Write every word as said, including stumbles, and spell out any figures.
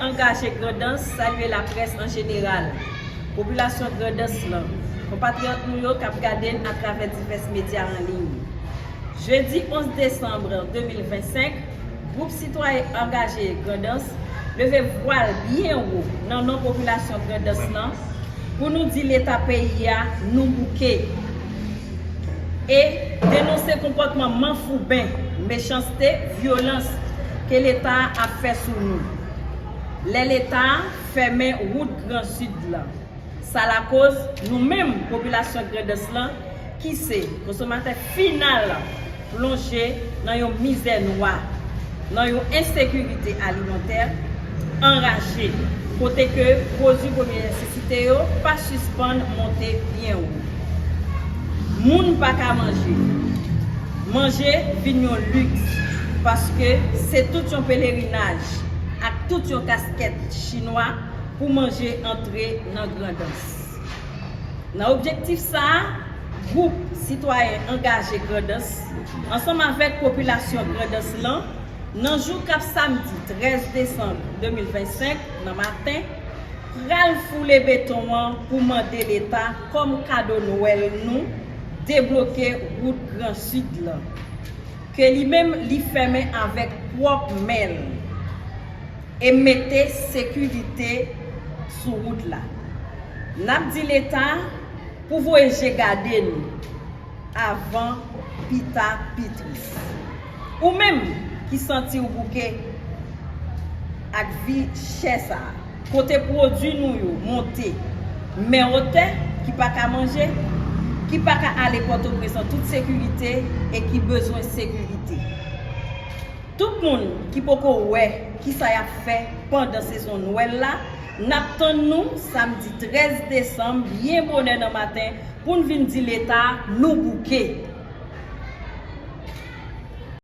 Angaje Grandans salye laprès an jeneral, popilasyon Grandans lan, konpatriyòt nou yo k ap gade n atravè divès medya an liy. Jedi onz desanm de mil vennsenk, Gwoup Sitwayen Angaje Grandans leve vwa l byen wo nan non popilasyon Grandans lan pou nou di Leta peyi a nou bouke e denonse konpòtman manfouben, mechanste, vyolans ke Leta a ap fè sou nou. Lè Leta a fèmen wout Gran Sid lan, sa lakoz nou menm popilasyon Grandans lan, ki se konsomatè final, plonje nan yon mizè nwa, nan yon ensekirite alimantè anraje, kote ke pwodui premye nesesite yo pa sispann monte byen wo. Moun pa ka manje. Manje vin yon liks, paske se tout yon pelerinaj ak tout yon kaskèt chinwa pou manje antre nan Grandans. Nan objektif sa a, Gwoup Sitwayen Angaje Grandans, ansanm avèk popilasyon Grandans lan, nan jou k ap samdi trèz desanm de mil vennsenk nan maten, pral foule beton an pou mande Leta kòm kado Nwèl nou debloke wout Gran Sid lan, ke li menm li fèmen avèk pwòp men l e mete sekirite sou wout la. N ap di Leta pou voye je gade n avan pita pi tris. Ou menm ki santi w bouke ak vi chè sa a, kote pwodui nou yo monte, men otè ki pa ka manje, ki pa ka ale Pòtoprens an tout sekirite e ki bezwen sekirite. Tout moun ki poko wè kisa y ap fè pandan sezon Nwèl la, n ap tann nou samdi trèz desanm byen bonè nan maten pou n vin di Leta nou bouke.